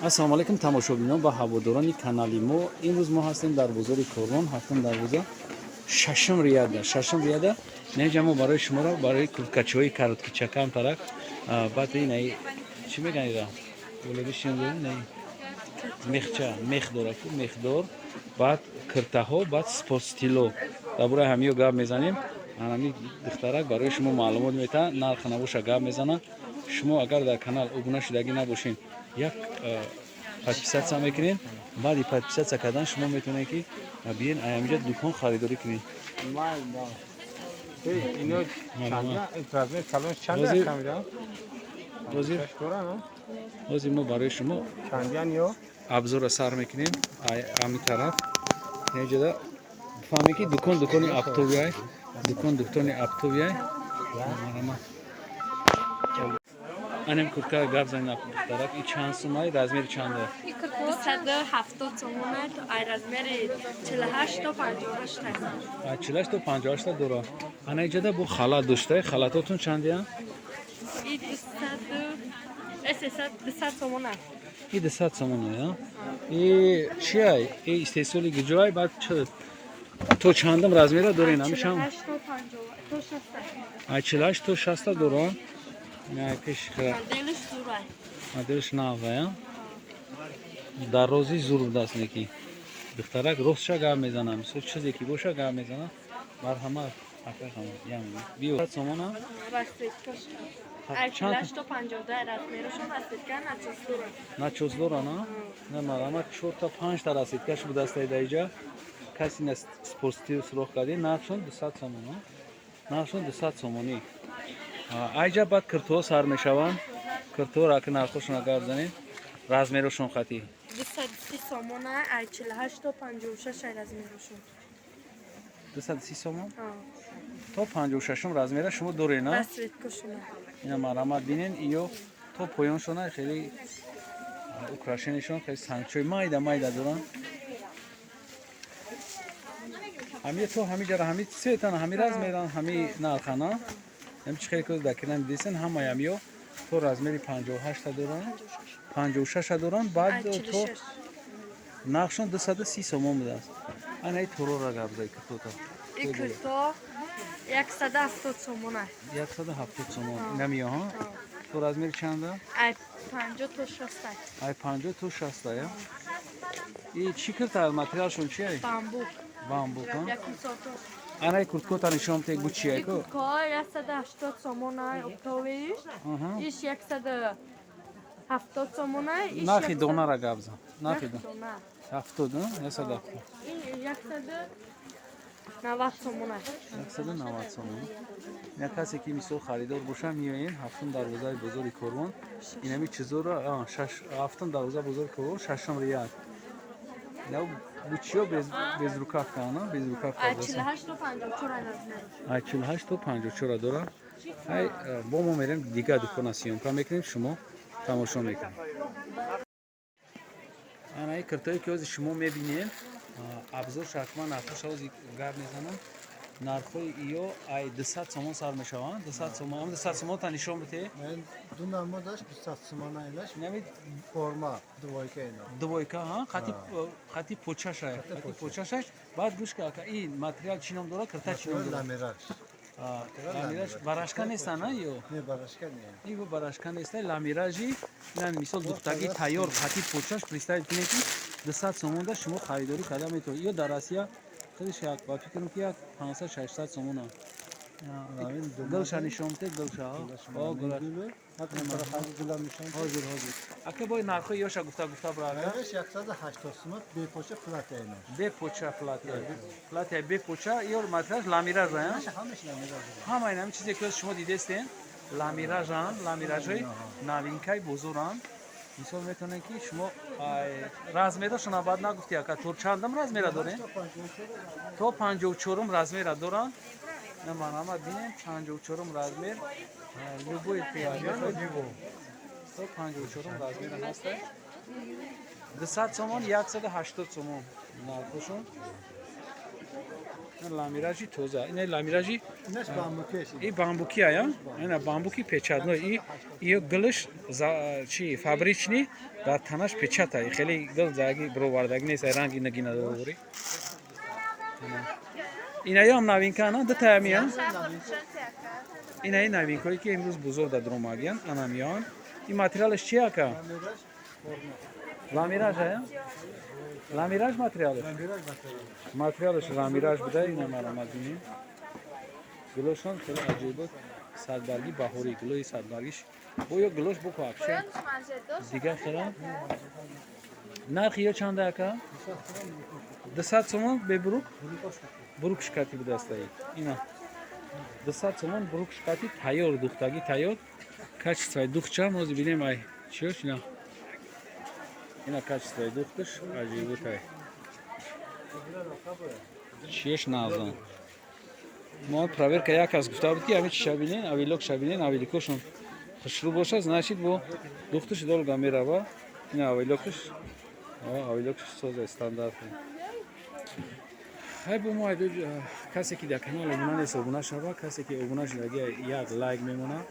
Ассалому алайкум, тамошобинон ва ҳаводорони канали мо. Имрӯз мо ҳастем дар бозори Корвон, ҳафтум дарвоза, шашум ряда, шашум ряда. Неҷа мо барои шуморо барои курткачаҳои короткий чакам тарак, баъд инаи чӣ меган, ира олебишин, мехча, мех дора ку, мехдор, баъд киртаҳо, баъд спортстило. Дар бораи ҳамиё гап мезанем. Анами духтарак барои шумо маълумот метаҳад, нарх набоша гап мезанад. Шумо агар дар канал обуна шудагӣ набошед, як подписаться мекунед. Баъди подписаться кардан шумо метавонед, ки биен аямиҷа дукон харидорӣ кунед. Ино чанд размер, калон чанд? Камира? Ҳозир ҳозир мо барои шумо чандян ё абзорро сар мекунем. Ами тараф неҷада фаҳмем, ки дукон дукони оптовый, дукон дукони оптовый. Марҳамат. Анем куртка гап занем, духтарак. И чанд сумай, размери чанда? 270 сомона, ай размери 48 то 58. 48 то 58 дора. Ана иҷода бо халат дошта, халатотон чандия? И 200, 200 сомона. И 200 сомона я. И чиай, и истеҳсоли гиҷоай? Баъд то чандам размера дорен, ами чанд? 48 то 50 то 60. Ай 48 то 60 дора. Пеш. Моделиш зурай. Моделиш навая, дарози зур будааст. Неки духтарак ростша гап мезана, мисол чизе ки боша, гап мезана. Марҳамат, биё, сомона. Ай 48 то 52 размерашон, расцветка начёс дора. Начёс дора, на на. Марҳамат, чорта панҷта расцветкаш будааст даиҷа. Каси на спортстил суроғ кардӣ, нархшон 200 сомона, нархшон 200 сомонӣ. Айҷа баъд киртоҳо сар мешаванд. Киртоҳоро аки нархошона гап занем, размерошон хати. 230 сомона, ай 48 то 56 ай размерашон. 230 сомон то 56-ум размера шумо доред, на? Расцветкашона. Ина марҳамат, бинен, иё то поёншона хеле украшениешон хеле сангчои майда майда доранд. Ҳами то ҳами ҷара, ҳами цветан, ҳами размеран, ҳами нархана. Ҳами чи хеле ки дакиран дидесен, ҳамаи ҳамиё то размери 58-та доранд, 56-а доранд. Баъд Ай то 46. Нархшон 230 сомон будааст. Ана и торора гап зай, киртота. И кирто 170 сомона. 170 сомон инамиё ҳа. То размери чанда? Ай 50 то 60. Ай 50 то 60 я. И чӣ кирта, материалшон чи ай? Бамбук. Бамбук, а? Якум сорто. Ана курткота нишон те, бу чи ай И ку? курткаҳо 180 сомона, оптовыйш. Иш 170 сомона. Иш Нархи 100 донара гап зан, нархи Нархи дона. дона. 70, 170. Ин 190 сомона. 190 сомон. Ина касе ки мисол харидор боша, меоен ҳафтум дарвозаи бозори Корвон, инами чизоро. Ҳафтум дарвоза, бозори Корвон, шашум ряд. Ина бучиё безрукавка, ана безрукавка. Ай 48 то 54 ай размер. Ай 48 то 54 дора. Ай бо мо мерем дигар дукона, съёмка мекунем, шумо тамошо мекунед. Ана и киртое ки ҳозир шумо мебинем, абзор шартман, нархоша ҳозир гап мезанам. Нархҳои иё ай 200 сомон сар мешаванд, 200 сомон. Ам 200 сомон та нишон бите. Мен ду намудаш 200 сомона инаш. Инами форма двойка ина. Двойка ҳа, хати хати почашай, хати почашай. Баъд гӯш ка, ака, ин материал чӣ ном дорад, кирта чӣ ном дорад? Ламираж. Ламираж, барашка нестан, а ё? Не, барашка не. Иго барашка неста, ламиражи. Ина мисол духтаги тайёр, хати почаш. Представить кунед, ки 200 сомонда шумо харидорӣ карда метавонед. Ё дар Россия хеле як, ба фикрам, ки як 500, 600 сомона. Гулша нишон бите, гулша. О, гула. Ҳозир, ҳозир, ака, бой нархҳои ёша гуфта гуфта бура, ака. Инаш 180 сомон, бепоча, платья инаш. Бепоча, платья, платья бепоча. Ё материалш ламиража, я? Ҳамаш ламираж. Ҳама ин ҳами чизе ки шумо дидестен, ламиражанд, ламиражҳои новинкаи бозоранд. Мисол метавонед, ки шумо размерошона баъд нагуфти, ака, то чандам размера дорем? То 54-ум размера доранд. На, марҳамат, бинем, 54-ум размер, любой то 54-ум размера ҳаста. 200 сомон, 180 сомон нархошон. Ламиражи тоза. Ина ламиражи. Инаш бамбукеш. И бамбуки ая, ина бамбуки печатной. И ё гилш за чи фабричный, дар танаш печата. Хеле гил заги бировардаги нест, ранги нагина дори. Инаям новинка на дутаямия. Инаи новинкое ки имрӯз бузор дар дромагиян, анамиён. Ин материалаш чи, ака? Ламираж форма. Ламираж ая? Ламираж материалаш? Ламираж материал. Материалаш ламираж буда, ина марамат бинем. Гулошон хеле аҷоибот, садбарги баҳорӣ, гулои садбаргиш. Бо ё гулош буку апша. Дигар хела. Нархи ё чанда, ака? 200 сомон бебурук? Бурук шикати будастаи. Ина. 200 сомон бурук шикати тайёр, духтагӣ тайёр. Качествои духча ҳозир бинем, ай чиёш ина. Ина качествои духташ аҷоиботай. Чиёш нағзан. Мо проверка як кас гуфта буд, ки ҳамин чиша бинен, авилокша бинен, авиликошон хушрӯ бошад, значит, бо духташ долго мерава. Ина авилокаш, авилокаш соза, стандарт. Хай, бо мо касе ки дар канал обуна нест, обуна шава, касе ки обуна шудаги, як лайк мемона.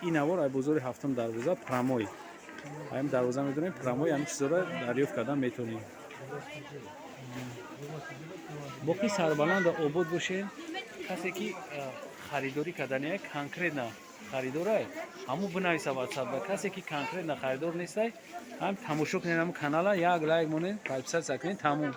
Ин навор ай бозори ҳафтум дарвоза, прямой. Ҳамин дарвоза медонем, прямой ҳамин чизоро дарёфт кардан метонем. Боқӣ сарбаланда обод бошед. Касе ки харидорӣ кардания, конкретно харидорай, ҳамун бинависа ватсап. Касе ки конкретно харидор нестай, ҳам тамошо кунед ҳамун канала, як лайк монед, подписаться кунед, тамом.